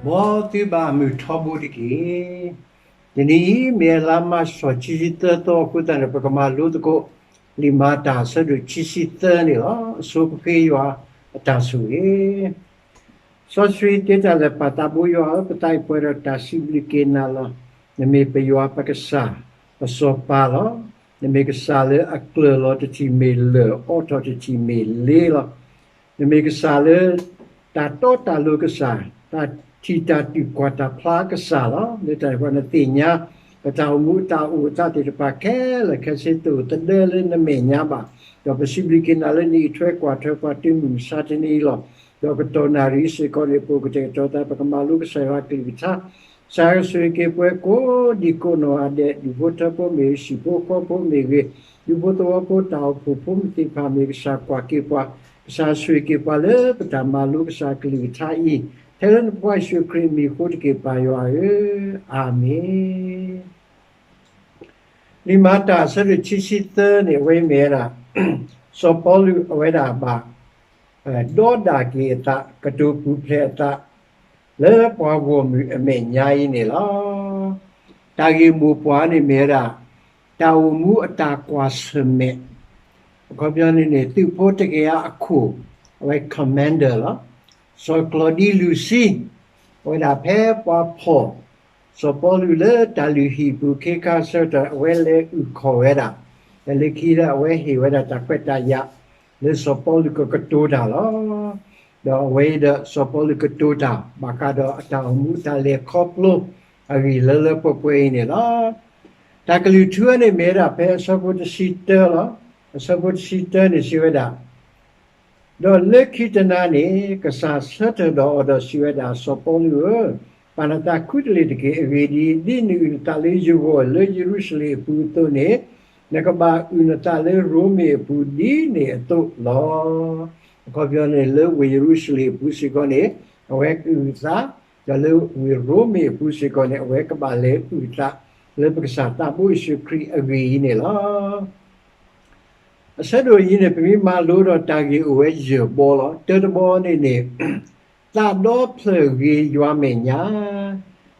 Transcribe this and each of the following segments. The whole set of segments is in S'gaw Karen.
မ်သုဘၣ်မုာ်ထီဘိတက့ၢ်. တနံၤအံၤ မ့ၢ်လါမၢ်ၡး ခံဆံသၢသီအဃိသတးန့ၣ် ပကမၤလိသကိး လံာ်မၤတၢ်အဆၢဒိၣ်ခံဆံသၢန့ၣ်လီၤ. အဆိကဖှ့ယွၤအတၢ်ဆိၣ်ဂ့ၤ. စီဆှံတဲတၢ်လၢ ပၢ်သးဘိယွၤဧၢ, ပသးအံၤပှဲၤဒီးတၢ်စံးဘျုးက့ၤနၤလီၤ. နမ့ၢ်ပယွၤပကစၢ်, ပစီၤပၤလီၤ. နမ့ၢ်ကစၢ်လၢအကျၢၤလီၤတထံၣ်မ့ၢ်လၢၢ်, အိးထီၣ်တထံၣ်မ့ၢ်လ့လီၤ. နမ့ၢ်ကစၢ်လၢ တၢ်တီတၢ်လိၤကစၢ်, တၢ်ထံၣ်တၢ်တုၤကွၢ်တၢ်ဖျါကစၢ်လီၤ. လၢတၢ်န့ၣ်အဃိ နသ့ၣ်ညါ ပတၢ်အိၣ်မူအတၢ်အိၣ်အသးသ့ၣ်တဖၣ်ခဲလၢာ်ခဲဆ့ တအိၣ်သဒၢလၢနမဲာ်ညါဘၣ်. ဒီးပစံးဘျုးက့ၤနၤလၢနအံးထွဲကွၢ်ထွဲပှၤတုၤမုၢ်မဆါတနံၤအံၤလီၤ. ဒီးကတီၢ်နၣ်ရံၣ်စ့ၢ်ကီးန့ၣ် ပအိၣ်ကတဲာ်ကတီၤသး ပကမၤလိကစၢ်ယွၤအကလုၢ်ကထါ, ကစၢ်ယွၤဆိၣ်ဂ့ၤက့ၤပှၤကိးဒံကိးနီၢ်ဂၤဒဲး, ဒူၣ်ဖိထၢဖိမ့ၢ်ဂ့ၤ, ဟံၣ်ဖိဃီဖိမ့ၢ်ဂ့ၤ, ဒူၣ်ဖိသဝီဖိတၢ်အိၣ်ဖှိၣ်ဖိမုၣ်သ့ၣ်တဖၣ်မ့ၢ်ဂ့ၤ, ကစၢ်ကွၢ်က့ၤပှၤ, ကစၢ်ဆိၣ်ဂ့ၤက့ၤပှၤလၢပတၢ်မၤလိကစၢ်အကလုၢ်ကထါအံၤ, ထဲလၢနဖိခွါယ့ၣ်ၡူးခရံာ်အမံၤအဃိတက့ၢ် ပၢ်ယွၤဧၢ, အၤမ့ၣ်. လံာ်မၤတၢ်အဆၢဒိၣ်ခံဆံသၢန့ၣ် အဝဲအံၤမ့ၢ်ဝဲဒၣ် စီၤပီလူးအဝဲဒၣ်ဘၣ် ဒီးဒၣ်က့ၤအသး ကတိၤပူၤဖျဲးအသး လၢပှၤဂီၢ်မုၢ်အမဲာ်ညါအံၤန့ၣ်လီၤ. တၢ်ဂ့ၢ်မိၢ်ပှၢ်န့ၣ်မ့ၢ်ဝဲဒၣ် တၢ်အိၣ်မူအတၢ်ကွၢ်ဆၢၣ်မဲာ်, အခီပညီန့ၣ်န့ၣ် သုးဖိတကယၤအခိၣ် အဝဲ commander လီၤ. စီၤကျီဒံလူးစံ အဝဲဒၣ်ဖဲပှၤဖီၣ် စီၤပီလူးလၢတၢ်လုၢ်ဟံၣ်ပူၤ ခ့ခါဆၢကတီၢ် အဝဲလဲၤအုၣ်ခီၣ်ဝဲဒၣ်, ဒီးလၢခံဒီးအဝဲဟ့ၣ်ဝဲဒၣ်တၢ်ခွဲးတၢ်ယာ် လၢစီၤပီလူးကကတိၤတၢ်လီၤ. ဒီးအဝဲအံၤဒီးစီၤပီလူးကတိၤတၢ် ဘၣ်ဃးဒီးအတၢ်အိၣ်မူတၢ်လဲၤခီဖျိအဂ့ၢ်လၢလၢပှဲၤပှဲၤအံၤန့ၣ်လီၤ. တၢ်ကလုၢ်ထူအံၤန့ၣ်မ့ၢ်ဝဲဒၣ်ဖဲအဆၢဖိတဆံတၢလီၤ. အဆၢဖိတဆံတၢန့ၣ်စံးဝဲဒၣ် ဒီးလၢခံတနၤန့ၣ် ကစၢ်ဆၢထၢၣ်ဒီးအီၤဒီးစံးဝဲဒၣ်, စီၤပီလူးဧၢ, ပာ်နသးခူတလ့ၢ်တက့ၢ်. အဂ့ၢ်ဒ်အံၤ, ဒ်နအုၣ်နသးလၢယဂီၢ်လၢယရူၤၡလ့ၣ်အပူၤအသိးန့ၣ်, နကဘၣ်အုၣ်နသးလၢရိမ့ၤအပူၤဒ်န့ၣ်အသိးလီၤ. အခီပညီန့ၣ် လၢဝ့ၢ်ယရူၤၡလ့ၣ်အပူၤစ့ၢ်ကီးန့ၣ် အဝဲကအုၣ်အသး, ဒီးလၢဝ့ၢ်ရိမ့ၤအပူၤစ့ၢ်ကီးန့ၣ် အဝဲကဘၣ်လဲၤအုၣ်အသး လၢပကစၢ်သးဘိယ့ၣ်ၡူးခရံာ်အဂ့ၢ်အံၤန့ၣ်လီၤ. အဆၢဒိၣ်အံၤန့ၣ် ပမ့ၢ်မၤလိဒီးတၢ်ဂ့ၢ်အိၣ်ဝဲယဲၢ်ဘီလီၤ. တၢတဘီန့ၣ်န့ၣ် သးဒီဖျၢၣ်ဂ့ၤယွၤမဲာ်ညါ,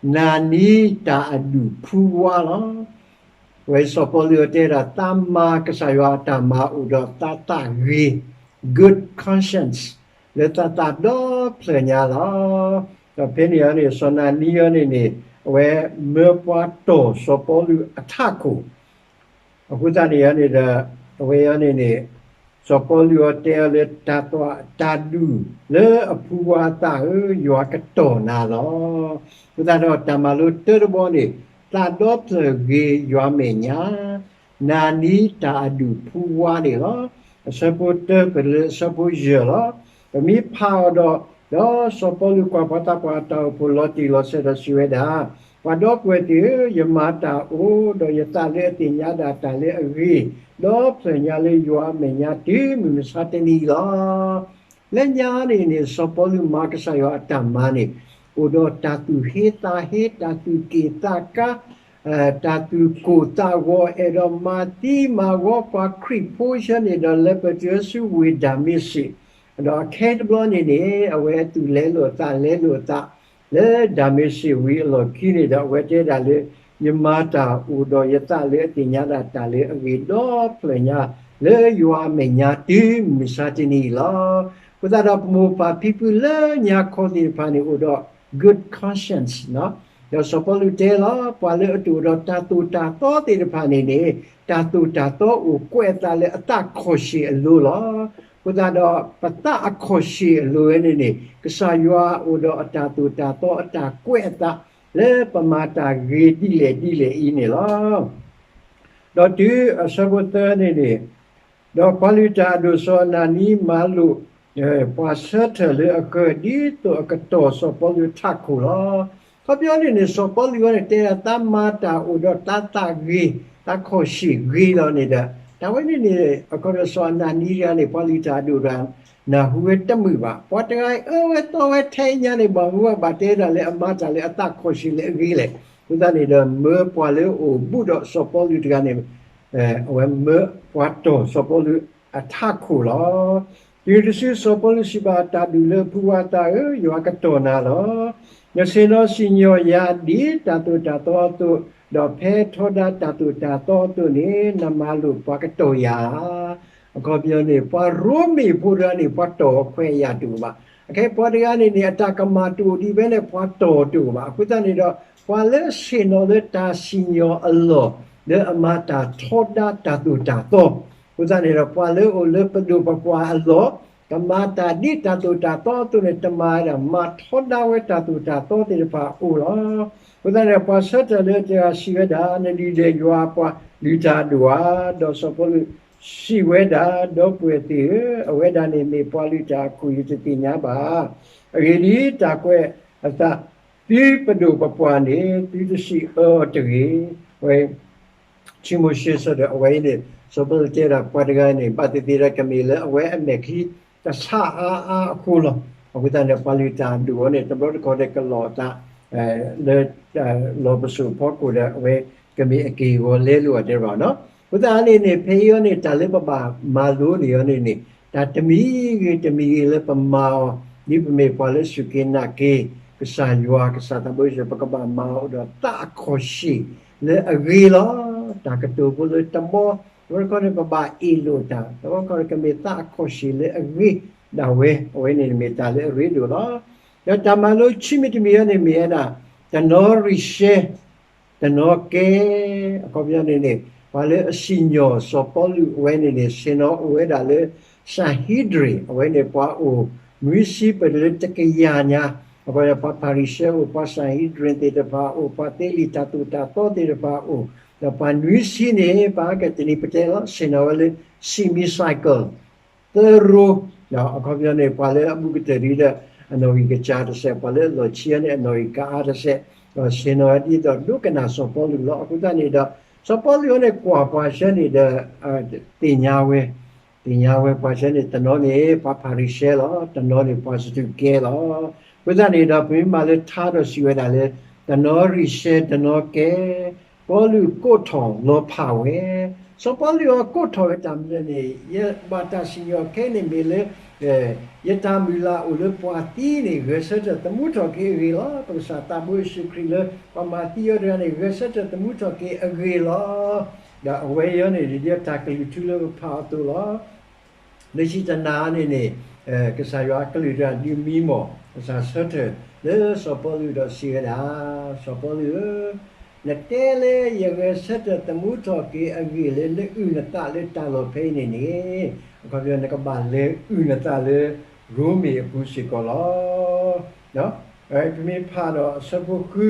နၤနံၤတၢ်အဒူၣ်ဖူဝါလီၤ. အဝဲစီၤပီလူးအတဲဒၣ် သးမၤကစၢ်ယွၤအတၢ်မၤအိၣ်ဒီးသးသးဂ့ၤ, good conscience, လၢသးသးဒီဖျၢၣ်ညါလီၤ. ဒီးဖဲန့ၣ်အံၤန့ၣ် စီၤနၤနံအံၤန့ၣ်န့ၣ် အဝဲမၢပှၤတီၢ်စီၤပီလူးအထးခိၣ် အဃိသတးန့ၣ်န့ၣ်ဒီး အဝဲအံၤန့ၣ်န့ၣ် စီၤပီလူးအီၤတဲအီၤလၢ တၢ်သွၣ်တၢ်ဒူၣ်လၢအဖူဝါအသးဧၢ, ယွၤကတီၢ်နၤလီၤ. အဃိသတးဒီးတၢ်မၤလိတၢတဘီန့ၣ် သးဒီဖျၢၣ်ဂ့ၤယွၤမဲာ်ညါ, နၤနံၤတၢ်အဒူၣ်ဖူဝါန့ၣ်လီၤ. အဆၢဖိတၢပလၢအဆၢဖိယဲၢ်လီၤ. ပမ့ၢ်ဖးအီၤဒီး ဒီးစီၤပီလူးကွၢ်ပှၤသးပှၢ်အတၢ်အိၣ်ဖှိၣ်လီၤတံၢ်လီၤဆဲးဒီးစံးဝဲဒၣ်, ပှၤဒီပုၢ်ဝဲၢ်သ့ၣ်ဧၢ, ယမၤတၢ်အိၣ်ဒီးယသးလၢအသ့ၣ်ညါဒၣ်တၢ်လၢအဂ့ၤ ဒီဖျၢၣ်ညါလၢယွၤအမဲာ်ညါတုၤမုၢ်မဆါတနံၤအံၤလီၤ. လၢညါန့ၣ်န့ၣ် စီၤပီလူးမၤကစၢ်ယွၤအတၢ်မၤန့ၣ် အိၣ်ဒီးတၢ်သူၣ်ဟ့သးဟ့, တၢ်သူၣ်က့ၣ်သးကါ, တၢ်သူၣ်ကိၢ်သးဂီၤ, အဲၣ်ဒိးမၤသံမၤဂီၤပှၤခရံာ်ဖိဆၢန့ၣ်ဒီး လဲၤပတုၤဆူဝ့ၢ်ဒၤမ့းစ့း, ဒီးအခဲအံၤတဘျီန့ၣ်န့ၣ် အဝဲသူၣ်လဲလိာ်သးလဲလိာ်အသး လၢဒၤမ့းစ့းဝ့ၢ်အလီၢ်ခံန့ၣ်ဒီး အဝဲတဲဒၣ်လၢ ယမၤတၢ်အိၣ်ဒီးယသးလၢအသ့ၣ်ညါဒၣ်တၢ်လၢအဂ့ၤဒီဖျၢၣ်ညါ လၢယွၤအမဲာ်ညါတုၤမုၢ်မဆါတနံၤအံၤလီၤ. အဃိသတးဒီးပမိၢ်ပၢ်ဖံဖုလၢညါခီသ့ၣ်တဖၣ်န့ၣ်အိၣ်ဒီး good conscience ဒီးစီၤပီလူးတဲလီၤ ပှၤလၢအတအိၣ်ဒီးတၢ်သိၣ်တၢ်သီသ့ၣ်တဖၣ်န့ၣ်န့ၣ် တၢ်သိၣ်တၢ်သီအိၣ်ကွဲးအသးလၢအသးခီၣ်ဆံးအလိၤလီၤ. အဃိသတးဒီး ပသးအခီၣ်ဆံးအလိၤဝဲန့ၣ်န့ၣ် ကစၢ်ယွၤအိၣ်ဒီးအတၢ်သိၣ်တၢ်သီအတၢ်ကွဲးအသး လၢပမၤတၢ်ဂ့ၤဒ်လဲၣ်ဒ်လဲၣ်အံၤန့ၣ်လီၤ. ဒီးတုၤအဆၢဖိသၢန့ၣ်န့ၣ် ဒီးပှၤလုၢ်တၢ်အဒိၣ်စီၤအနၤနံမၤလိာ် ပှၤဆၢထၢၣ်လၢအဃၢၤ ဒ်သိးအကတီၢ်စီၤပီလူးထးခိၣ်လီၤ. အခီပညီန့ၣ်န့ၣ် စီၤပီလူးအံၤန့ၣ် တဲဒၣ်သးမၤတၢ်အိၣ်ဒီးသးသးဂ့ၤ, သးခီၣ်ဆံးဂ့ၤလီၤန့ၣ်ဒီး တၢ်ဝဲန့ၣ်န့ၣ် အခီပညီစီၤအနၤနံတဂၤန့ၣ် ပှၤလုၢ်တၢ်အဒိၣ်တဂၤ နၢ်ဟူဝဲတမုာ်ဘၣ်. ပှၤတဂၤအံၤအၢဝဲသီဝဲထဲအံၤညါန့ၣ် ဘၣ်မနုၤဘၣ်တဲဒၣ်လၢအမၤတၢ်လၢအသးခီၣ်ဆံးလၢအဂ့ၤလဲၣ်. အဃိသတးန့ၣ်ဒီး မၢပှၤလၢအအိၣ်ဘူးဒီးစီၤပီလူးတဂၤန့ၣ် အဝဲမၢပှၤတီၢ်စီၤပီလူးအထးခိၣ်လီၤ. တုၤတစုစီၤပီလူးစံးဘၣ်တၢ်ဒူၣ်လၢဖုဝါသးဧၢ, ယွၤကတီၢ်နၤလီၤ. နဆ့ၣ်နီၤစံၣ်ညီၣ်ယၤဒ်တၢ်သိၣ်တၢ်သီအသိး, ဒီးဖဲထီဒါတၢ်သိၣ်တၢ်သီအသိးန့ၣ် နမၤလိာ်ပှၤကတီၢ်ယၤ အခီပညီန့ၣ် ပှၤရိမ့ၤဖိတဂၤန့ၣ် ပှၤတီၢ်ခွဲးယာ်တအိၣ်ဘၣ်. အခဲပှၤတဂၤန့ၣ်န့ၣ် အတၢ်ကမၣ်တအိၣ်ဒ်ဖဲန့ၣ် ပှၤတီၢ်တအိၣ်ဘၣ်. အဃိသတးန့ၣ်ဒီး ပှၤလၢဆ့ၣ်နီၤလၢတၢ်စံၣ်ညီၣ်အလီၢ် လၢအမၤတၢ်ထီဒါတၢ်သိၣ်တၢ်သီ, အဃိသတးန့ၣ်ဒီး ပှၤလၢအိၣ်လၢပဒိၣ်ပပှၢ်အလီၢ် ကမၤတၢ်ဒ်တၢ်သိၣ်တၢ်သီအသိးန့ၣ် တမၤဝဲဒၣ် မၤထီဒါဝဲတၢ်သိၣ်တၢ်သီသ့ၣ်တဖၣ်အအိၣ်လီၤ. အဃိသတးန့ၣ် ပှၤဆၢထၢၣ်လၢတဂၤစံးဝဲဒၣ် နဒုၣ်ဒွဲၣ်ယွၤအပှၤလုၢ်တၢ်အဒိၣ်ဧါ. ဒီးစီၤပီလူးစံးဝဲဒၣ် ဒီပုၢ်ဝဲၢ်သ့ၣ်ဧၢ, အဝဲဒၣ်န့ၣ်မ့ၢ်ပှၤလုၢ်တၢ်အခိၣ် ယတသ့ၣ်ညါဘၣ်. အဂ့ၢ်ဒ်အံၤ, တၢ်ကွဲးအသးသုပဒိၣ်ပပှၢ်န့ၣ် သုတစံးအၢအီၤတဂ့ၤ. အဝဲ ဆိကမိၣ်ရှဲစၢ်ဒီး အဝဲအံၤန့ၣ် စီၤပီလူးတဲဒၣ်ပှၤတဂၤန့ၣ် ဘၣ်သ့ၣ်သ့ၣ်ဒီးကမ့ၢ်လၢအဝဲအမဲာ်ချံတဆးအါအါအဃိလီၤ. အဃိသတးန့ၣ် ပှၤလုၢ်တၢ်အဒိၣ်အီၤန့ၣ် တဘျီတခီၣ်ဒီးကလီၤအသး လၢ လီၢ်ပစိာ်ဖီခိၣ်ဒီး အဝဲကမ့ၢ်အက့ၢ်အဂီၤလဲလိာ်အီၤတဲဘၣ်နီၤ. အဃိသတးန့ၣ်န့ၣ် ဖဲအံၤအီၤန့ၣ် တၢ်လၢပဘၣ်မၤလိန့ၢ်အီၤန့ၣ်န့ၣ် တၢ်တမံၤဂ့ၤတမံၤဂ့ၤလၢပမၤအီၤ ဒ်ပမ့ၢ်ပှၤလၢစူၢ်က့ၤနာ်က့ၤ ကစၢ်ယွၤ ကစၢ်သးဘိယ့ၣ်ၡူး ပကဘၣ်မၤအီၤဒီးသးအခီၣ်ဆံးလၢအဂ့ၤလီၤ. တၢ်ကတိၤဖိလၢတဘီ တဘျီတခီၣ်န့ၣ် ပဘၣ်အ့ၣ်လိာ်တၢ် တဘျီတခီၣ်န့ၣ် ကမ့ၢ်သးအခီၣ်ဆံးလၢအဂ့ၤဒၣ်ဝဲ အဝဲန့ၣ်မ့ၢ်တၢ်လၢအရ့ဒိၣ်လီၤ. ဒီးတၢ်မၤလိခံမံၤတမံၤအံၤန့ၣ် မ့ၢ်ဝဲဒၣ် တနီၤရံၣ်ရှဲ တနီၤကဲ အခီပညီန့ၣ်န့ၣ် ပှၤလၢအစံၣ်ညီၣ်စီၤပီလူးအဝဲန့ၣ်န့ၣ် ဆ့ၣ်နီၤအိၣ်ဝဲဒၣ်လၢ Sanhedrin အဝဲန့ၣ်ပှၤအိၣ်နွံဆံပၢၢ်လၢတကယၤညါ, အခီပညီ ပှၤဖၤရံၤၡဲအိၣ်, ပှၤ Sanhedrin သ့ၣ်တဖၣ်အိၣ်, ပှၤသ့လံာ်တၢ်သိၣ်တၢ်သီသ့ၣ်တဖၣ်အိၣ်, ဒီးပှၤနွံဆံန့ၣ် ပှၤကတနံၤပတဲလီၤ ဆ့ၣ်နီၤဝဲလၢ semicircle သၢရိ, အခီပညီန့ၣ် ပှၤလၢအဘူးကတၢၢ်ဒ်ဒီး အနီၣ်ဂံၢ်ကစၢ်တစဲး, ပှၤလၢအလီၢ်ဆံးအီၤန့ၣ် အနီၣ်ဂံၢ်ကအါတစဲး, ဒီးဆ့ၣ်နီၤဝဲဒ်သိးဒိကနၣ်စီၤပီလူးလီၤ. အဃိသတးန့ၣ်ဒီး စီၤပီလူးအံၤန့ၣ် ကွၢ်ပှၤဆၢန့ၣ်ဒီး သ့ၣ်ညါဝဲ, သ့ၣ်ညါဝဲပှၤဆၢန့ၣ် တနီၤန့ၣ် ပှၤဖၤရံၤၡဲလီၤ, တနီၤန့ၣ် ပှၤစဒူးကဲလီၤ. အဃိသတးန့ၣ်ဒီး ပမ့ၢ်မၤလၢထါဒီးစံးဝဲဒၣ်လၢ တနီၤရံၣ်ရှဲ တနီၤကဲ ပီလူးကိးထီၣ်လီၤဖးဝဲ, စီၤပီလူးအံၤကိးထီၣ်ဝဲတၢ်မနုၤန့ၣ် ယဘၣ်တၢ်စံၣ်ညီၣ်ခဲအံၤန့ၣ်မ့ၢ်လၢ ယတၢ်မုၢ်လၢ်အိၣ်လၢပှၤသံန့ၣ် ဂဲၤဆၢထၢၣ်သမူထီၣ်က့ၤအဂ့ၢ်လီၤ. ပကစၢ်သးဘိယ့ၣ်ၡူးခရံာ်လၢ ပှၤမၤသံအီၤတဂၤန့ၣ် ဂဲၤဆၢထၢၣ်သမူထီၣ်က့ၤအဂ့ၢ်လီၤ. ဒီးအဝဲအံၤန့ၣ် ဒ်တၢ်ကလုၢ်ထူလၢပဖးအသိးလီၤ. လၢခံတနၤန့ၣ်န့ၣ် ကစၢ်ယွၤအကလုၢ်တဂၤဒုးမံမီၢ် ကစၢ်ဆၢထၢၣ်လၢစီၤပီလူးဒီးစံးဝဲဒၣ်, စီၤပီလူးဧၢ, နတဲလၢယဂဲၤဆၢထၢၣ်သမူထီၣ်က့ၤအဂ့ၢ်လၢနအုၣ်နသးလၢတၢ်လီၢ်ဖဲအံၤန့ၣ်န့ၣ်, အခီပညီနကဘၣ်လဲၤအုၣ်နသးလၢရိမ့ၤအပူၤစ့ၢ်ကီးလီၤ. ပမ့ၢ်ဖးဒီးအဆၢဖိဃု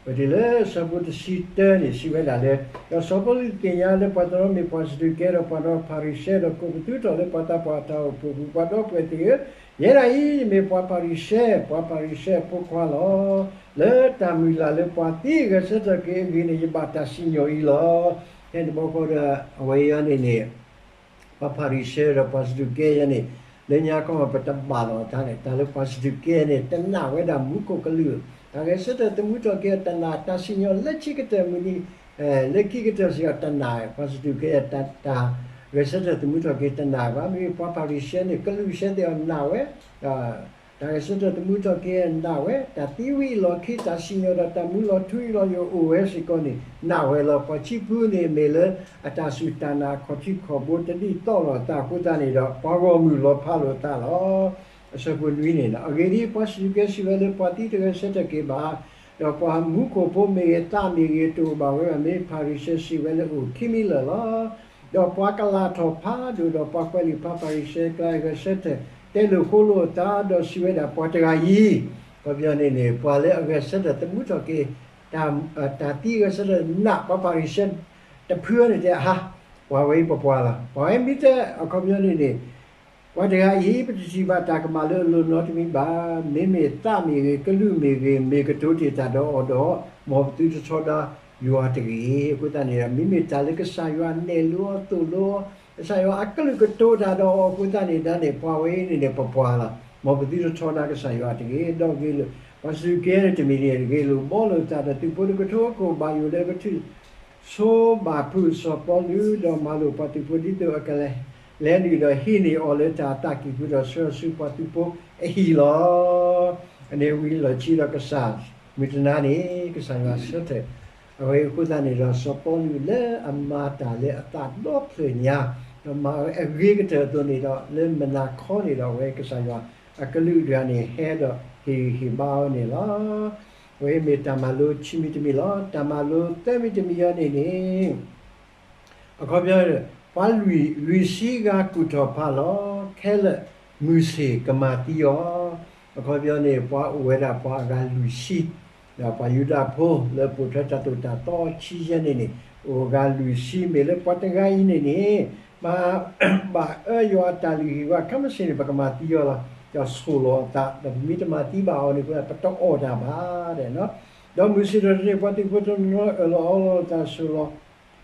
ပတုၤလၢဆၢဖိတဆံတၢန့ၣ် စံးဝဲဒၣ်လၢ, ဒီးစီၤပီလူးသ့ၣ်ညါလၢပှၤတနီၤမ့ၢ်ပှၤစဒူးကဲ ဒီးပှၤတနီၤဖၤရံၤၡဲ ဒီးကိးပသူထီၣ်လၢပှၤသးပှၢ်အတၢ်အိၣ်ဖှိၣ်ပူၤ, ပှၤဒီပုၢ်ဝဲၢ်သ့ၣ်ဧၢ, ယဲဒၣ်အံၤ ယမ့ၢ်ပှၤဖၤရံၤၡဲ, ပှၤဖၤရံၤၡဲအဖိခွါလီၤ. လၢတၢ်မုၢ်လၢ်လၢပှၤသံဂဲၤဆၢထၢၣ်က့ၤအဂ့ၢ်န့ၣ် ယဘၣ်တၢ်စံၣ်ညီၣ်အံၤလီၤ. ဖဲန့ၣ်တဘျီဃီဒီး အဝဲအံၤန့ၣ်န့ၣ် ပှၤဖၤရံၤၡဲဒီးပှၤစဒူးကဲအံၤန့ၣ် လၢညါခီပတဘၣ်လီၤအသးန့ၣ် တၢ်လၢပှၤစဒူးကဲန့ၣ် တနာ်ဝဲဒၣ်မူခိၣ်ကလူး, တၢ်ဂဲၤဆၢထၢၣ်သမူထီၣ်က့ၤအတနာ်, တၢ်စံၣ်ညီၣ်လၢခံကတၢၢ်မုၢ်နံၤ, လၢခံကတၢၢ်စ့ၢ်ကီးတနာ်, ပှၤစဒူးကဲတၢ်ဂဲၤဆၢထၢၣ်သမူထီၣ်က့ၤတနာ်ဘၣ်. မ့မ့ၢ်ပှၤဖၤရံၤၡဲန့ၣ် ကလူးဆဲသ့ၣ်အီၤနာ်ဝဲ တၢ်ဂဲၤဆၢထၢၣ်သမူထီၣ်က့ၤနာ်ဝဲ, တၢ်သံဝံၤအလီၢ်ခံ တၢ်စံၣ်ညီၣ်ဒီးတၢ်မူလီၤထူအလီၢ်ယိာ်အိၣ်ဝဲစ့ၢ်ကီးန့ၣ် နာ်ဝဲလီၤ. ပှၤခံဖုန့ၣ် မ့ၢ်လၢအတၢ်စူၢ်တၢ်နာ်ခီၣ်ထံးခီၣ်ဘိတဒ်သိးလိာ်အသးအဃိသတးန့ၣ်ဒီး ပှၤဂီၢ်မုၢ်လီၤဖးလိာ်အသးလီၤ. အဆၢဖိနွံန့ၣ်, အဂ့ၢ်ဒ်အံၤ, ပှၤစဒူးကဲစံးဝဲလၢ ပှၤသံတဂဲၤဆၢထၢၣ်က့ၤဘၣ်, ဒီးပှၤမူခိၣ်ဖိမ့ၢ်ဂ့ၤ သးမ့ၢ်ဂ့ၤ တအိၣ်ဘၣ်ဝဲဘၣ်. မ့မ့ၢ်ဖၤရံၤၡဲစံးဝဲလၢ အိၣ်ခံမံၤလၢာ်လီၤ. ဒီးပှၤကလၤထီၣ်ဖးဒိၣ်ဒီးပှၤကွဲးလံာ်ဖး ဖၤရံၤၡဲကျါ ဂဲၤဆၢထၢၣ်တဲလိာ်ဃိလိာ်အသး ဒီးစံးဝဲဒၣ် ပှၤတဂၤအံၤ, အခီပညီန့ၣ်န့ၣ် ပှၤလၢအဂဲၤဆၢထၢၣ်သမူထီၣ်က့ၤ တၢ်သံဂဲၤဆၢထၢၣ်နာ် ပှၤဖၤရံၤၡဲတဖုန့ၣ်တဲ အဟါ, ပှၤဝဲအံၤပပှၤလီၤ. ပှၤဝဲမ့ၢ်တဲ အခီပညီန့ၣ်န့ၣ် ပှၤတဂၤအံၤ ပတထံၣ်ဘၣ်တၢ်ကမၣ်လၢအလိၤနီတမံၤဘၣ်. မ့မ့ၢ်သးမ့ၢ်ဂ့ၤ ကလူးမ့ၢ်ဂ့ၤ မ့ၢ်ကတိၤတ့ၢ်တၢ်ဒီးအီၤဒီး မ်ပသုတထီဒါယွၤတဂ့ၤ. အဃိသတးန့ၣ်ဒီး မ့မ့ၢ်တၢ်လၢကစၢ်ယွၤနဲၣ်လိအီၤသိၣ်လိအီၤ, ကစၢ်ယွၤအကလုၢ်ကတိၤတၢ်ဒီးအီၤအဃိသတးန့ၣ်ဒီးန့ၣ် ပှၤဝဲအံၤန့ၣ်န့ၣ် ပပှၤလီၤ. မ်ပသုတထီဒါကစၢ်ယွၤတဂ့ၤ. ဒီးဂ့ၢ်လိာ် ပှၤစဒူးကဲန့ၣ်တမံၤန့ၣ် ဂ့ၢ်လိာ်ဘှီလိာ်သးဒီး သုးဖိတကထိအခိၣ်ဘၣ်ယိၣ်လၢကထုး ဆိဘၣ်ဖုးစီၤပီလူး ဒီးမၤလိာ်ပှၤသုးဖိဒ်သိးအကလဲၤနုာ်ဒီးဟံးန့ၢ်အီၤလၢတၢ်အသးကံၢ်ပူၤ ဒီးဆှၢဆူပှၤသုးဖိအဟံၣ်လီၤ. အန့ၣ်ဝံၤလီၢ်ခံဒီးကစၢ်မုၢ်တနၤန့ၣ် ကစၢ်ယွၤဆၢထၢၣ် အဝဲအဃိသတးန့ၣ်ဒီး စီၤပီလူးလၢအမၤတၢ်လၢအသးဒီဖျၢၣ်ညါ ဒီးမၤဝဲအဂ့ၤကတၢၢ်အသိးန့ၣ်ဒီး လၢမုၢ်နၤခီန့ၣ်ဒီး အဝဲကစၢ်ယွၤအကလုၢ်ဒၣ်န့ၣ် ဟဲဒီးဟ့ၣ်ဂံၢ်ဟ့ၣ်ဘါအီၤန့ၣ်လီၤ. အဝဲမ့ၢ်တၢ်မၤလိခံမံၤတမံၤလီၤ. တၢ်မၤလိသၢမံၤတမံၤအံၤန့ၣ်န့ၣ် အခီပညီ ပှၤလွံၢ်ဆံဂၤကူၣ်ထီၣ်ဖးလီၤ ခဲလၢာ်မုၢ်ဆ့ၣ်ကမၤသံအီၤ. အခီပညီန့ၣ် ပှၤအိၣ်ဝဲဒၣ်ပှၤအဂၤလွံၢ်ဆံ ဒီးပှၤယူဒၤဖိလၢပိာ်ထွဲတၢ်သိၣ်တၢ်သီခံဆံယဲၢ်န့ၣ်န့ၣ် အိၣ်အဂၤလွံၢ်ဆံ မ့ၢ်လၢပှၤတဂၤအံၤန့ၣ်န့ၣ် ဘၣ်အၢယွၤအတၢ်လုၢ်ဟံၣ်ဝဲ ခဲမုၢ်ဆ့ၣ်န့ၣ် ပကမၤသံအီၤလီၤ. ဒီးဆိၣ်လီၤအသး ဒီးပမ့ၢ်တမၤသံဘၣ်အီၤန့ၣ် ပတအီၣ်တၢ်ဘၣ် ဒီးမုၢ်ဆ့ၣ်ထီၣ်တနံၤ ပှၤသုးဖိတနီၤအၢၣ်လီၤအီလီၤသးဆိၣ်လီၤ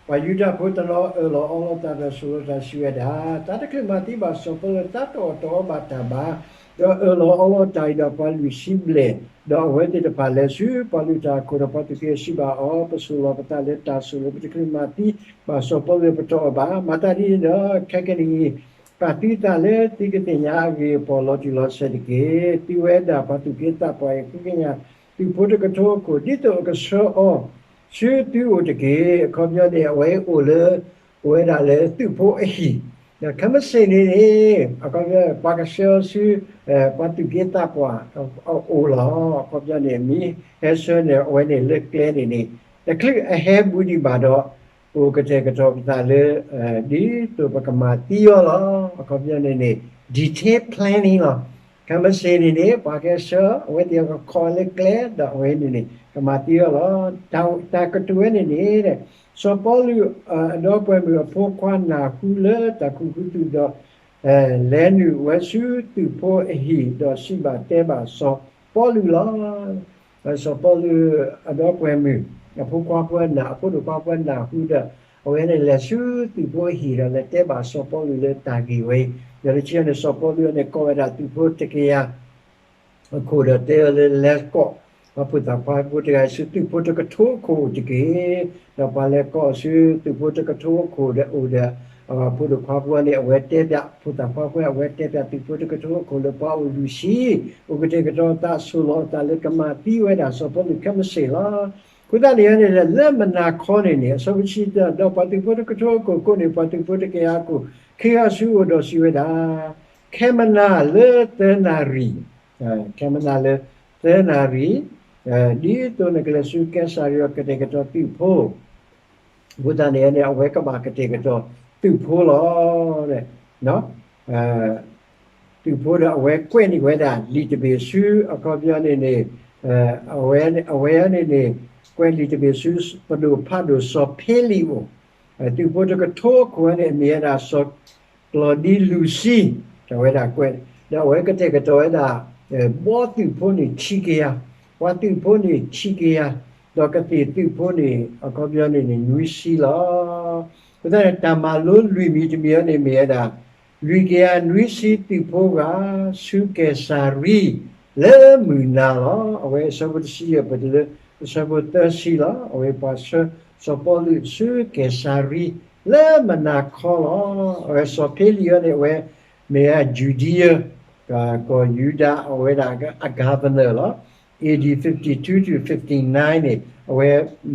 ပှၤယူဒၤဖိတနီၤအၢၣ်လီၤအီလီၤသးဒီးဆိၣ်လီၤတၢ်စံးဝဲဒၣ်, တၢ်တချုးမၤသံဘၣ်စီၤပီလူး တၢ်တအီၣ်တအီဘၣ်တၢ်ဘၣ်, ဒီးအၢၣ်လီၤအီလီၤတၢ်အံၤဒီးပှၤလွံၢ်ဆံဘျဲၣ်, ဒီးအဝဲသ့ၣ်တဖၣ်လဲၤဆူပှၤလုၢ်တၢ်အခိၣ်ဒီးပှၤသုးက့ၤစံးဘၣ်အီၤ, ပဆိၣ်လီၤပသးလၢတၢ်ဆိၣ်လီၤ ပတချုးမၤသံဘၣ်စီၤပီလူး ပတအီၣ်ဘၣ်. မၤသးဒ်န့ၣ်ဒီး ခဲကနံၣ်အံၤ ပာ်သုသးလၢသုကသ့ၣ်ညါအဂ့ၢ်အပီၢ်လီၤတံၢ်လီၤဆဲးတက့ၢ်. သုဝဲဒၣ်ပှၤသူၣ်က့သးပှၢ်အံၤ ဃုကညးသုးဖိတကထိအခိၣ် ဒ်သိးအကဆှၢအီၤဆူသုအိၣ်တက့ၢ်. အခီပညီန့ၣ် အဝဲအိၣ်လၢ အိၣ်ဝဲဒၣ်လၢသုးဖိအဟံၣ်, ဒီးခဲမုၢ်ဆ့ၣ်န့ၣ်န့ၣ် အခီပညီ ပှၤကဆှၢအီၤဆူ ပှၤသူၣ်က့သးပှၢ်အအိၣ်လီၤ. အခီပညီန့ၣ် မ့ၢ်ဟဲဆှၢန့ၣ် အဝဲန့ၣ်လၢကျဲန့ၣ်န့ၣ် တချုးအဟဲဘူးဒံးဘၣ်ဒီး ပကတဲာ်ကတီၤပသးလၢ ဒ်သိးပကမၤသံအီၤလီၤ. အခီပညီန့ၣ်န့ၣ် detail planning လီၤ. ခဲမုၢ်ဆ့ၣ်န့ၣ်န့ၣ် ပှၤကဆှၢ အဝဲသ့ၣ်ကခီလၢကျဲ ဒီးအဝဲန့ၣ်န့ၣ် ကမၤသံအီၤလီၤ. တၢ်ကတိၤဝဲန့ၣ်န့ၣ် စီၤပီလူး အဒီပုၢ်ဝဲၢ်မုၣ်အဖိခွါနၢ်ဟူလၢတၢ်ခူသူၣ်ဒီး လဲၤနုာ်ဝဲဆူသုးဖိအဟံၣ် ဒီးစံးဘၣ်တဲဘၣ်စီၤပီလူးလီၤ. စီၤပီလူးအဒီပုၢ်ဝဲၢ်မုၣ် အဖိခွါဖိနၢ် အဖိဒိၣ်ခွါဖိနၢ်ဟူဒီး အဝဲန့ၣ်လဲၤဆူသုးဖိအဟံၣ်ဒီး လဲၤတဲဘၣ်စီၤပီလူးလၢတၢ်ဂ့ၢ်ဝဲအံၤ, ဒီးလၢခံန့ၣ် စီၤပီလူးန့ၣ် ကိးဝဲဒၣ်သုးဖိတကယၤ အခိၣ်ဒီးတဲအီၤလၢလဲၤကိး ပှၤဖိသၣ်ခွါဖိတဂၤဆူသုးဖိတကထိအခိၣ်တက့ၢ်. ဒီးပှၤလဲၤကိးဆူသုးဖိတကထိအခိၣ်ဒီးအိၣ်ဒီး အဖိဒိၣ်ခွါဖိန့ၣ် အဝဲတဲပၠး ဖိသၣ်ခွါဖိ အဝဲတဲပၠးသုးဖိတကထိအခိၣ်လၢပှၤအိၣ်လွံၢ်ဆံ အိၣ်ကတဲာ်ကတီၤသးဆိၣ်လီၤအသးလၢကမၤသံဝဲဒၣ်စီၤပီလူးခဲမုၢ်ဆ့ၣ်လီၤ. အဃိသတးန့ၣ်န့ၣ် လၢမုၢ်နၤခီန့ၣ်န့ၣ် အဆၢဖိဆံသၢ ဒီးပှၤသုးဖိတကထိအခိၣ်ကိးန့ၢ် ပှၤသုးဖိတကယၤအခိၣ် ခ့ဃာ်ဆူအအိၣ်ဒီးစံးဝဲဒၣ်, ခဲမုၢ်နၤလၢသၢနၣ်ရံၣ် ခဲမုၢ်နၤလၢသၢနၣ်ရံၣ် ဒ်သိးနကလဲၤဆူကဲစၤရံယၤ ကတဲာ်ကတီၤသုးဖိ အဃိသတးန့ၣ်န့ၣ် အဝဲကဘၣ်ကတဲာ်ကတီၤသုးဖိလီၤ. သုးဖိဒီးအဝဲကွဲးန့ၢ်ဝဲဒၣ်လံာ်တဘ့ၣ်ဆူ အခီပညီန့ၣ်န့ၣ် အဝဲန့ၣ်န့ၣ် ကွဲးလံာ်တဘ့ၣ်ဆူ ပဒိၣ်ဖးဒိၣ်စီၤဖ့လံးအအိၣ်, သုးဖိတကထိအခိၣ်န့ၣ် အမ့ၢ်ဝဲဒၣ်စီၤကျီဒံလူးစံ တၢ်ဝဲဒၣ်ကွဲး ဒီးအဝဲကတဲာ်ကတီၤဝဲဒၣ် ဘီသုးဖိန့ၣ်ခံကယၤ, ပှၤသုးဖိန့ၣ်ခံကယၤ, ဒီးကသ့ၣ်သုးဖိန့ၣ် အခီပညီန့ၣ်န့ၣ် နွံဆံလီၤ. အဃိသတးန့ၣ် တၢ်မၤလိလွံၢ်မံၤတမံၤအံၤန့ၣ်မ့ၢ်ဝဲဒၣ် လွံၢ်ကယၤနွံဆံသုးဖိဂၤ ဆူကဲစၤရံ လၢမုၢ်နၤလီၤ. အဝဲအဆၢဖိတဆံယဲၢ်ပှဲၤတုၤလၢ အဆၢဖိသၢဆံလီၤ. အဝဲပှၤဆှၢစီၤပီလူးဆူကဲစၤရံ လၢမုၢ်နၤခီလီၤ. အဝဲစီၤဖ့လံးအံၤန့ၣ် အဝဲမ့ၢ်ဝဲ Judea ကီၢ်ယူဒၤ အဝဲဒၣ်အ governor လီၤ. A D fifty-two to fifty-nine န့ၣ် အဝဲ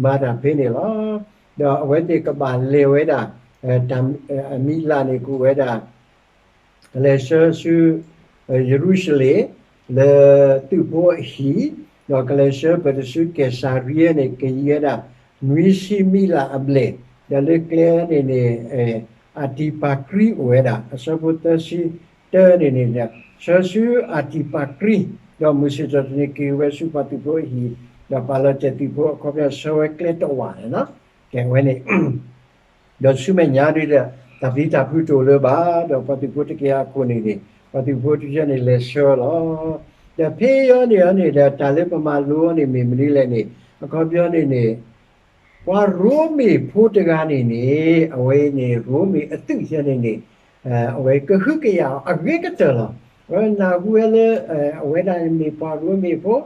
မၤတၢ်ဖဲန့ၣ်လီၤ. ဒီးအဝဲသ့ၣ်ကဘၣ်လဲၤဝဲဒၣ် တၢ်အမံၤလၢ်န့ၣ် ကအိၣ်ဝဲဒၣ် ကလဲၤဆှၢဆူ ယရူၤၡလ့ၣ် လၢသုးဖိအဟံၣ်, ဒီးကလဲၤဆှၢပၢၢ်ဆူကဲစၤရံန့ၣ် ကယံၤဝဲဒၣ် နွံဆံမံးလးအဘျဲၣ်, ဒီးလၢကျဲန့ၣ်န့ၣ် အတံၤပၤကြံအိၣ်ဝဲဒၣ် အဆၢဖိသၢဆံတၢန့ၣ်န့ၣ် ဆှၢဆူအတံၤပၤကြံ, ဒီးမုၢ်ဆ့ၣ်ထီၣ်တနံၤက့ၤဝဲဆူပှၤသုးဖိအဟံၣ်, ဒီးပာ်လီၤတဲာ်သုးဖိအခီပညီ ဆှၢဝဲကျဲတဝာ်န့ၣ်လီၤ. ကဲဝဲန့ၣ် ဒီးဆူမဲာ်ညါဒ်ဒီး တၢ်သံတၢ်ဖုးတအိၣ်လၢၤဘၣ်, ဒီးပှၤသုးဖိတကယၤအခိၣ်န့ၣ်န့ၣ် ပှၤသုးဖိတကယၤန့ၣ် လဲၤဆှၢလီၤ. ဒီးဖဲအံၤန့ၣ်န့ၣ်ဒီး တၢ်လၢပမၤလိအီၤန့ၣ် မ့ၢ်မနုၤလဲၣ်န့ၣ် အခီပညီန့ၣ်န့ၣ် ပှၤရိမ့ၤဖိတဂၤန့ၣ်န့ၣ် အဝဲန့ၣ် ရိမ့ၤအသုးယဲန့ၣ်န့ၣ် အဝဲကဟုကယာ်အီၤအဂ့ၤကတၢၢ်လီၤ. အဝဲနၢ်ဟူဝဲလၢ အဝဲဒၣ်မ့ၢ်ပှၤရိမ့ၤဖိ,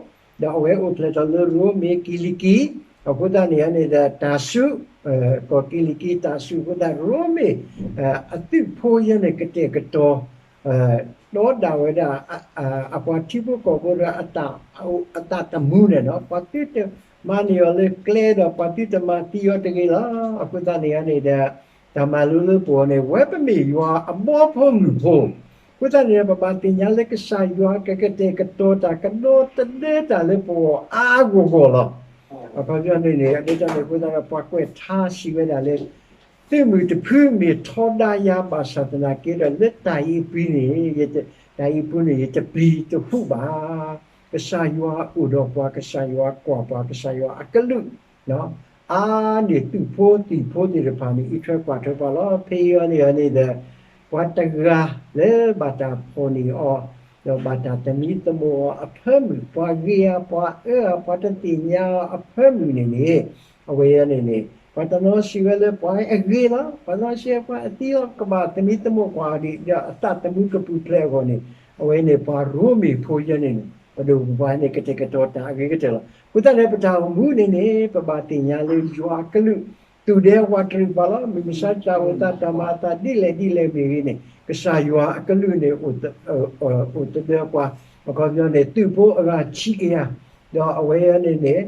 ဒီးအဝဲအိၣ်ဖျဲၣ်ထီၣ်လၢရိမ့ၤကလံၤကံၤ, အဃိသတးန့ၣ်န့ၣ်ဒီး တၢ်ဆူ ကီၢ်ကံးလံးကံးတၢ်စူၣ်အဃိသတး ရိမ့ၤ အသုးဖိယဲန့ၣ် ကတဲာ်ကတီၤ ဒီးဒၣ်ဝဲဒၣ် အပှၤထံဖိကီၢ်ဖိဒီး အသးသမူန့ၣ် ပှၤသုတမၤန့ၢ်အီၤလၢကျဲဒီး ပှၤသုတမၤသံအီၤတဂ့ၤလီၤ. အဃိသတးန့ၣ်န့ၣ်ဒီး တၢ်မၤလိလၢပဂီၢ်န့ၣ် ဝဲပမ့ၢ်ယွၤအဘီဖိမုၣ်ဖိ အဃိသတးန့ၣ် ပဘၣ်သ့ၣ်ညါလၢကစၢ်ယွၤကကတဲာ်ကတီၤတၢ် ကဒီသဒၢတၢ်လၢပဂီၢ်အါဂီၢ်ဂီၢ်လီၤ. အခီပညီန့ၣ်န့ၣ် အဃိသတးန့ၣ် ပှၤကွဲးထါစံးဝဲဒၣ်လၢ သုးမုၢ်တဖုမ့ၢ်ထီဒါယၤဘၣ်ဆၣ်သနာ်က့ဒီး လၢတၢ်အံၤအပူၤန့ၣ် တၢ်အံၤအပူၤန့ၣ် ယတပျံၤတဖုးဘၣ်. ကစၢ်ယွၤအိၣ်ဒီးပှၤ ကစၢ်ယွၤကွၢ်ပှၤ ကစၢ်ယွၤအကလုၢ် အါန့ၢ်သုးဖိသံၣ်ဖိသ့ၣ်တဖၣ်န့ၣ် အံးထွဲကွၢ်ထွဲပှၤလီၤ. ဖဲအံၤန့ၣ်န့ၣ်ဒီး ပှၤတဂၤလၢဘၣ်တၢ်ဖီၣ်န့ၢ်အီၤ ဒီးဘၣ်တၢ်သမံသမိးအီၤအဖၢမုၢ် ပှၤဂ့ၤဧါ ပှၤအၢဧါ ပှၤတသ့ၣ်ညါအီၤအဖၢမုၢ်န့ၣ်န့ၣ် အဝဲန့ၣ်န့ၣ် ပှၤတနီၤစံးဝဲလၢပှၤအဂ့ၤလီၤ, ပှၤတနီၤစံးဝဲပှၤအသံလီၤ, ကဘၣ်သမံသမိးကွၢ်အီၤဒ် ဒီးအသးသမူကပူၤဖျဲးအဂီၢ်န့ၣ် အဝဲန့ၣ်ပှၤရိမ့ၤဖိယဲန့ၣ်န့ၣ် ပဒိၣ်ပပှၢ်န့ၣ် ကတဲာ်ကတီၤတၢ်အဂ့ၤကတၢၢ်လီၤ. အဃိသတးန့ၣ် ပတၢ်အိၣ်မူန့ၣ်န့ၣ် ပဘၣ်သ့ၣ်ညါလၢယွၤအကလုၢ် သူၣ်ဒဲဝးတရံးပှၤလီၤ. မုၢ်မဆါတၢ်အိၣ်သးတၢ်မၤအသးဒ်လဲၣ်ဒ်လဲၣ်မ့ၢ်ဂ့ၤန့ၣ် ကစၢ်ယွၤအကလုၢ်န့ၣ် အိၣ်သဒၢပှၤ အခီပညီန့ၣ် သုးဖိအဂၤဆံကယၤ ဒီးအဝဲန့ၣ်န့ၣ်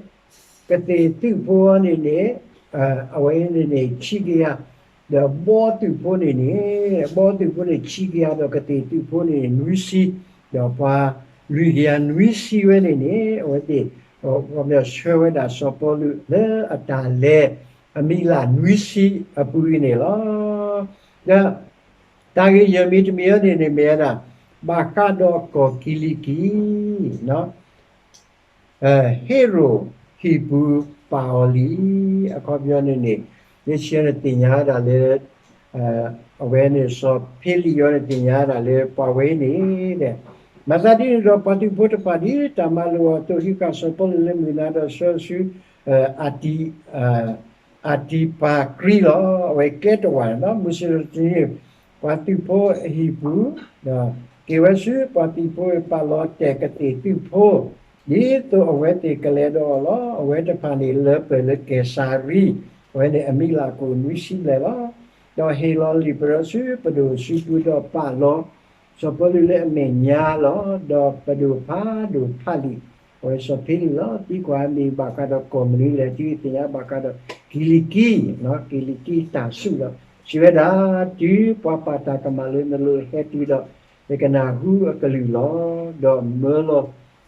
ကသ့ၣ်သုးဖိန့ၣ်န့ၣ် အဝဲန့ၣ်န့ၣ် ဆံကယၤ ဒီးဘီသုးဖိန့ၣ်န့ၣ် ဘီသုးဖိန့ၣ် ဆံကယၤ ဒီးကသ့ၣ်သုးဖိန့ၣ် နွံဆံ, ဒီးပှၤလွံၢ်ကယၤနွံဆံဝဲန့ၣ်န့ၣ် အဝဲသ့ၣ် ဆှၢဝဲဒၣ်စီၤပီလူးလၢအတၢ်လဲၤ အမံၤလၢ်နွံဆံအပူၤအံၤန့ၣ်လီၤ. ဒီး တၢ်ဂ့ၢ်ယဲၢ်မံၤတမံၤအံၤန့ၣ်န့ၣ် မ့ၢ်ဝဲဒၣ် ဘၣ်ဃးဒီးကီၢ်ကံးလံးကံး ဟ့ရိာ်ဟံၣ်ပူၤပာ်အီၤလံ. အခီပညီန့ၣ်န့ၣ် လၢခံန့ၣ်သ့ၣ်ညါဒၣ်လၢ အဝဲန့ၣ်စီၤဖ့လံးအံၤန့ၣ်သ့ၣ်ညါဒၣ်လၢပှၤဝဲအံၤန့ၣ် မၤသးဒ်န့ၣ်ဒီး ပှၤသုးဖိတဖၣ်ဒ်တၢ်မၤလိာ်အီၤအသိး ဟံးဃာ်စီၤပီလူးလၢမုၢ်နၤဒီးဆှၢဆူ အတံ အတံပၤကရံလီၤ. အဝဲကျဲတဝာ်န့ၣ် မုၢ်ဆ့ၣ်ထီၣ်တနံၤန့ၣ် ပှၤသုးဖိအဟံၣ်ပူၤ ဒီးက့ၤဝဲဆူပှၤသုးဖိအပာ်လီၤတဲာ်ကသ့ၣ်သုးဖိ ဒ်သိးအဝဲသ့ၣ်ကလဲၤဒီးအီၤလီၤ. အဝဲတဖၣ်န့ၣ်လၢပှဲၤလၢကဲၤစၤရံ အဝဲန့ၣ်အမံၤလၢ်ကအိၣ်နွံဆံဘျဲၣ်လီၤ. ဒီးဟ့ၣ်လီၤလံာ်ပရၢဆူပဒိၣ်စုပူၤဒီးပာ်လီၤ စီၤပီလူးလၢအမဲာ်ညါလီၤ. ဒီးပဒိၣ်ဖးဒိၣ်ဖးလံာ် အဝဲစီၤဖ့လံးလီၤ. သံကွၢ်မ့ၢ်ဘၣ်ဃးဒီးကီၢ်မနုၤလဲၣ် သုသ့ၣ်ညါဘၣ်ဃးဒီး ကံးလံးကံး, ကံးလံးကံးတၢ်စူၣ်လီၤ. စံးဝဲဒၣ် တုၤပှၤပာ်တၢ်ကမၣ်လၢနလိၤဟဲတုၤဒီး ယကနၢ်ဟူအကလုၢ်လီၤ. ဒီးမၢလီၤ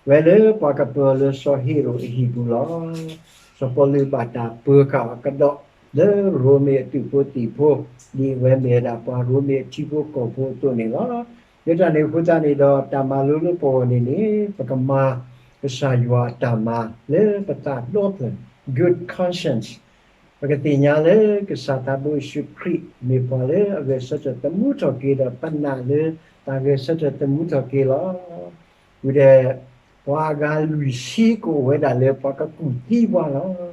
ဝဲလၢပှၤကပၢၤလၢစီၤဟ့ရိာ်အဟံၣ်ပူၤလီၤ. စီၤပီလူးဘၣ်တၢ်ပၢၤဃာ်အီၤကဒီး လၢရိမ့ၤအသုးဖိသံၣ်ဖိ ဒ်အဝဲမ့ၢ်ဝဲဒၣ်ပှၤရိမ့ၤအထံဖိကီၢ်ဖိအသိးန့ၣ်လီၤ. လၢတၢ်န့ၣ်အဃိသတးန့ၣ်ဒီး တၢ်မၤလိလၢပဂီၢ်န့ၣ်န့ၣ် ပကမၤကစၢ်ယွၤအတၢ်မၤလၢပသးဒီဖျၢၣ် good conscience ပကသ့ၣ်ညါလၢကစၢ်သးဘိယ့ၣ်ၡူးခရံာ် မ့ၢ်ပှၤလၢအဂဲၤဆၢထၢၣ်သမူထီၣ်က့ၤဒီး ပနာ်လၢတၢ်ဂဲၤဆၢထၢၣ်သမူထီၣ်က့ၤလီၤ. ဝံၤဒီး ပှၤအဂၤလွံၢ်ဆံကအိၣ်ဝဲဒၣ်လၢပှၤကကူၣ်သံပှၤလီၤ.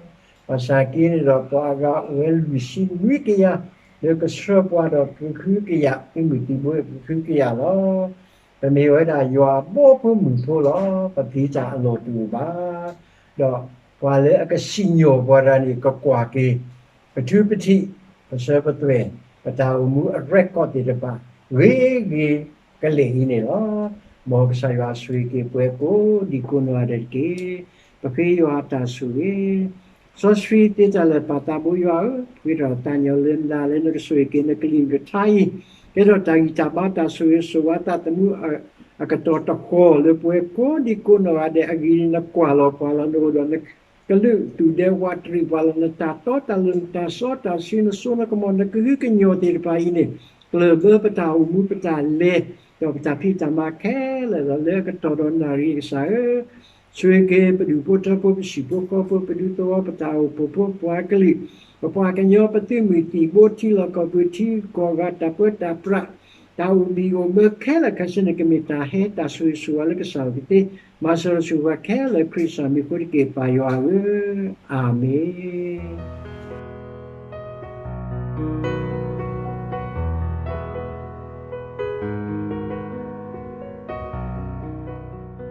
ဘၣ်ဆၣ်က့န့ၣ်ဒီး ပှၤအဂၤအိၣ်ဝဲလွံၢ်ဆံနွံကယၤ လၢကဆှၢပှၤဒီးကဟုကယာ် သုးမုၢ်သံၣ်ဘိကဟုကယာ်လီၤ. ပမ့ၢ်ဝဲဒၣ်ယွၤအဘီဖိမုၣ်ဖိလီၤ. ပပျံၤတၢ်အလီၢ်တအိၣ်ဘၣ်. ဒီးပှၤလၢအကစံၣ်ညီၣ်ပှၤတဂၤန့ၣ် ကကွၢ်က့ၤ ပထူပထံး ပစၢၤပသွဲၣ် ပတၢ်အိၣ်မူအ record သ့ၣ်တဖၣ် ဂ့ၤဂ့ၤကလဲာ်အံၤန့ၣ်လီၤ. မ်ကစၢ်ယွၤဆိၣ်ဂ့ၤက့ၤပှၤကိးဒံကိးနီၢ်ဂၤဒဲးတက့ၢ်. ပဃ့ယွၤအတၢ်ဆိၣ်ဂ့ၤ စီဆှံသ့တၢ်လၢာ်ပာ်သးဘိယွၤဧၢ, ပဃ့ဒီးတၢ်ညီလၢနၤလၢနကဆိၣ်ဂ့ၤက့ၤနကလုၢ်နကထါအံၤ, ကဲထီၣ်တၢ်ဂံၢ်တၢ်ဘါတၢ်ဆိၣ်ဂ့ၤဆိၣ်ဝါသးသမူ အကတီၢ်တဃီၢ်လၢပဝဲကိးဒံကိးနီၢ်ဂၤဒဲးအဂ့ၤန့ၣ် နကွၢ်လီၤပှၤလီၤ နအိၣ်ဒီးနကလုၢ်သူၣ်ဒဲဝးတရံးပှၤလီၤ နတၢ်တီတၢ်လိၤ နတၢ်စီတၢ်ဆှံ နစိနကမီၤ နကဟုကညီၢ်သ့ၣ်တဖၣ်အံၤန့ၣ် ကျၢၢ်ဘၢပတၢ်အိၣ်မူပတၢ်လဲၤ ဒီးပတၢ်ဖံးတၢ်မၤခဲလၢာ်လီၤ လၢအကတီၢ်ဒီးနၣ်ရံၣ်ကစၢ်ဧၢ ဆိၣ်ဂ့ၤက့ၤပဒူၣ်ဖိထၢဖိ ပဟံၣ်ဖိဃီဖိ ပဒူသဝီ ပတၢ်အိၣ်ဖှိၣ်ဖိ ပှၤကလုာ် ပပှၤကညီ ပသုးမုၢ်သံၣ်ဘိ ထံလီၢ်ကီၢ်ပူၤ ထံဂုၤကီၢ်ဂၤ တၢ်ပၢတၢ်ပြး တၢ်အိၣ်ဘံၣ်အိၣ်ဘၢခဲလၢာ်ခဲဆ့န့ၣ် ကမ့ၢ်တၢ်ဟဲတၢ်ဆိၣ်ဂ့ၤဆိၣ်ဝါလၢကစၢ်အအိၣ်ကသ့ မၤစၢၤဆိၣ်ဂ့ၤခဲလၢာ် ခရံာ်ကစၢ်မံၤအဃိတက့ၢ် ပၢ်ယွၤဧၢ, အၤမ့ၣ်.